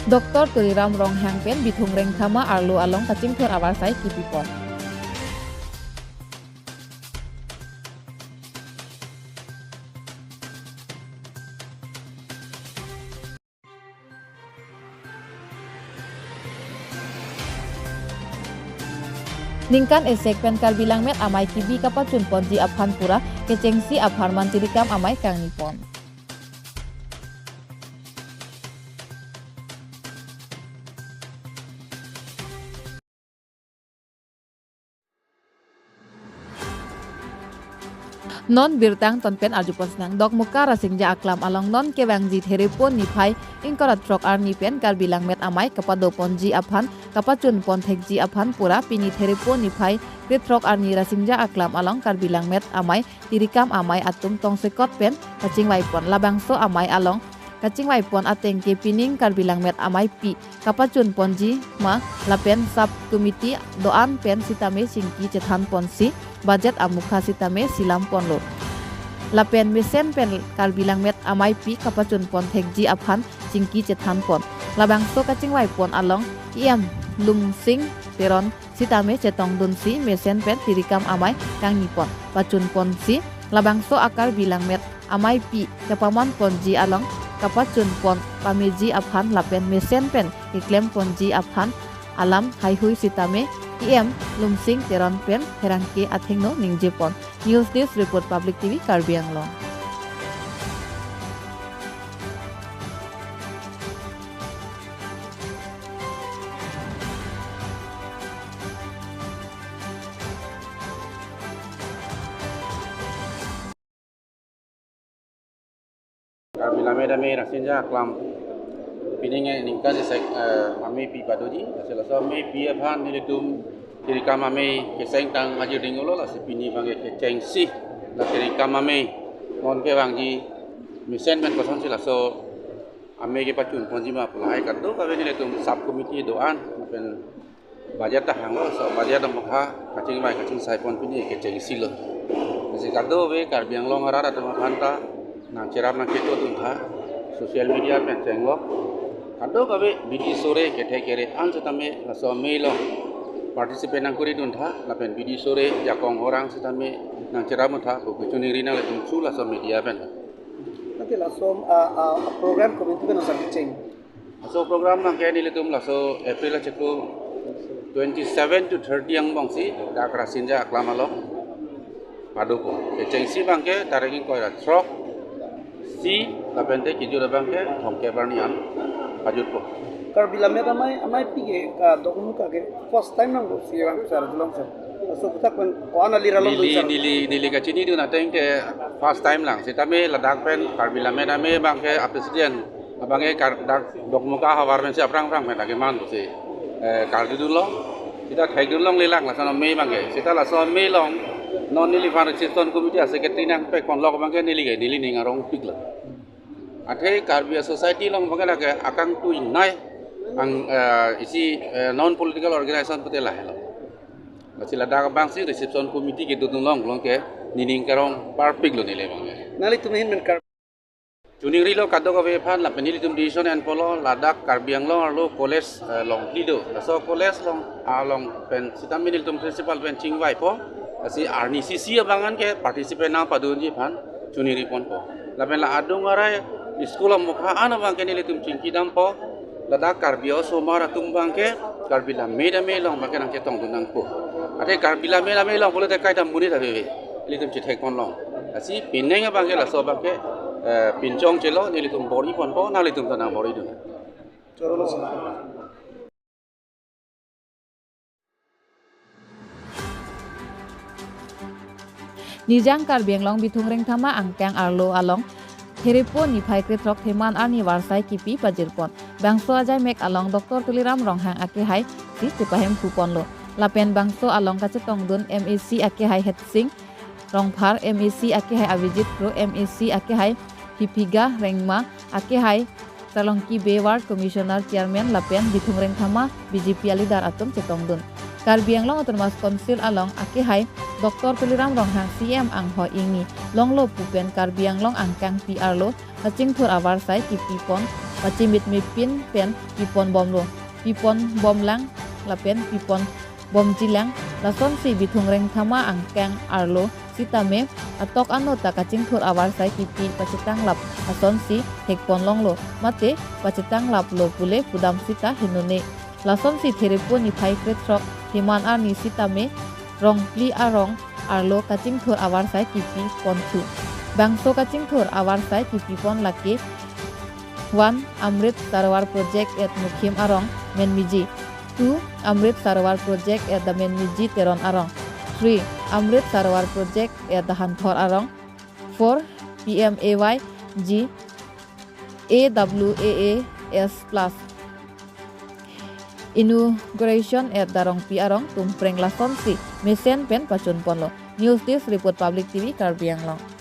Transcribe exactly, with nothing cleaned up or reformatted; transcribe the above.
Doctor Tuliram Ronghang pen Bithung Rengthama arlo along kachingthur avarsai kipipon. Ningkan esek pen Karbi Langmet Amei kebi kapachunponji aphan pura kechengsi apharman tirikam amei kangnipon. Non birta angton pen arjupon sinang. Dokmoka Rasingja Aklam along non kevangji Therepo niphai ingkoi ra throk arni pen Karbi Langmet Amei kapadoponji aphan kapachunpon thekji aphan pura pini Therepo niphai krethrok arni Rasingja Aklam along Karbi Langmet Amei tirikam amei atum tongsekot pen kachingvaipon. Labangso amei along kachingvaipon ateng ke pining Karbi Langmet Ameipi kapachunponji ma lapen sub committee do-an pen sitame chingki chethanponsi budget amukha sitame silamponlo. Lapen mesen pen Karbi Langmet Ameipi kapachunpon thekji aphan chingki chethanpon. Labangso kachingvaipon along E M Lumsing Teron sitame chetongdunsi mesen pen tirikam amei kangnipon. Pachunponsi labangso a-Karbi Langmet Ameipi kapamanponji along kapachunpon pameji aphan lapen mesen pen keklemponji aphan alam haihui sitame E M Lumsing Teron pen pherangke athengno ningjepon. News Desk Report, Public T V, Karbi Anglong. Karbi Langmet Amei Rasingja Aklam pining ningkan esek, eh, ameipi padoji, lasi laso ameipi aphan nelitum tirikam amei kecheng tang ajir dinglo, lasi pini abangke kechengsi la tirikam amei non kevangji mesen pen kosonsi laso amei kepachunponji ma pu lahai kadokave nelitum sub committee do-an pen budget ta hanglo, laso budget amukha kachingvai kachingsaipon pini kechengsi lo. Lasi kadokave Karbi Anglong arat atum aphan ta nangcherap nangkito duntha, social media pen chenglo. Kadokave bidi sore kethe kere an sitame laso amei along participate nangkuri duntha, lapen bidi sore jakong orang sitame nangcherap duntha pu kechoningri nanglitum thu laso media pen. Nanti laso, ah, ah, program committee pen asal kecheng. Laso program abangke nelitum laso April achiklo twenty-seven to thirty angbongsi dak Rasingja Aklam along padopo. Kechengsi abangke tarik ingkoi ra throk si lapen te kejut abangke thomkep arni an pajutpo. Karbi Langmet Amei, Ameipi ke, ah, Dokmoka ke first time nangpo si vang sar dulong sar. Laso puthak pen ko-an ali ra long neli, dun sar. Neli, neli kachinidun ateng ke first time lang. Sitame ladak pen Karbi Langmet Amei abangke a-president abangke kar-, dak Dokmoka havar pensi aphrang aphrang pen lake mansi, eh, kardodunlong. Sita thekdunlongle lang lason amei abangke. Sita lason amei along non neliphan reception committee a-secretary nangpekponlok abangke neli ke, nelining arongpiklo. Athe Karbi a-society along abangke lake akangtui nai ang, eh, isi, eh, non political organization pute lahelo. Lasi ladak abangsi reception committee kedodunlong along ke nening karongparpiklo neli abangke. Nanglitum ahin pen Kar- choningrilo kadokave aphan lapen nelitum decision enpolo ladak Karbi Anglong arlo college, eh, longphli do. Laso college along, along pen sitame nelitum principal pen chingvaipo. Lasi arnisi isi abang an ke participate nangpadunji aphan choningriponpo. Lapen la adung arai school amukha an abangke nelitum chingkidampo. Ladak Karbi osomar atum abangke Karbi Langmet Amei along abangke nangchetongdun nangpo. Athe Karbi Langmet Amei along pulote kaita monit ave, nelitum chethekponlong. Lasi pining abangke laso abangke, eh, pinchongchelo, nelitum bor-iponpo, nanglitum ta nangbor-idun. Chorolo sir. Nijang Karbi Anglong Bithung Rengthama angkang arlo along Therepo niphai krethrok theman arni varsai kipi pajirpon. Bangso ajaimek along Doctor Tuliram Ronghang akehai si chepahemphuponlo. Lapen bangso along kachetongdun M A C akehai Hetsing Rongphar, M A C akehai Abhijit Kro, M A C akehai Hiphiga Rengma, akehai Salongki Bey Ward Commissioner Chairman lapen Bithung Rengthama B J P a-leader atum chetongdun. Karbi Anglong Autonomous Council along akehai Doctor Tuliram Ronghang C M anghoi ingni longlo pu pen Karbi Anglong angkangpi arlo kachingthur avarsai kipipon pachimit mepin pen pipon bomlo, pipon bomlang lapen pipon bomjilang. Lasonsi Bithung Rengthama angkang arlo sitame atok ano ta kachingthur avarsai kipi pachetanglap asonsi thekpon longlo mate pachetanglaplo pule pudam sita henone. Lasonsi Therepo niphai krethrok Heman arni sitame rong phli arong arlo kachingthur avarsai kipi ponthu. Bangso kachingthur avarsai kipipon lake one, Amrit Sarovar Project at Mukhim arong Menmiji. Two, Amrit Sarovar Project at the Menmiji Teron arong. Three, Amrit Sarovar Project at the Hanthor arong. Four, P M A Y G A W A A S plus inauguration at Darongpi arong Tumpreng lasonsi mesen pen pachunponlo. News Desk Report, Public T V Karbi Anglong.